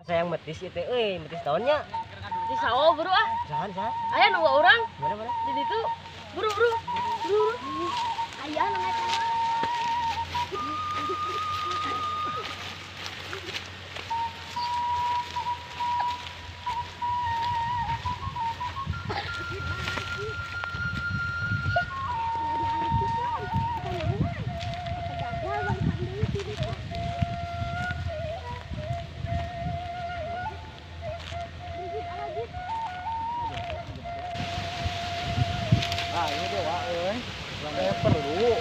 Sayang metis ieu teh euy, metis tahunnya. Di sawo buru ah. Sahan saha? Aya nu urang. Mana mana? Di ditu. Buru buru. Buru. Aya nu eta. Ah, ini dia wah euy. Kayak perlu.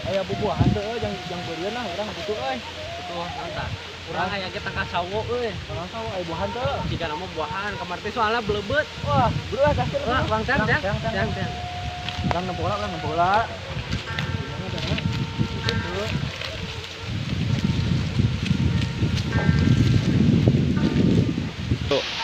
Aya bubuahan teh euy jang beurieun lah urang butuh euy. Butuh mantap. Urang aya ge tangka sawo euy. Tangka sawo aya buahan teh. Jika nama buahan kamar teh soalna belebeut. Wah, bro ah gaskeun. Wah, Bang Cang, Cang. Cang, Cang. Urang nempo heula, urang nempo heula. Tuh.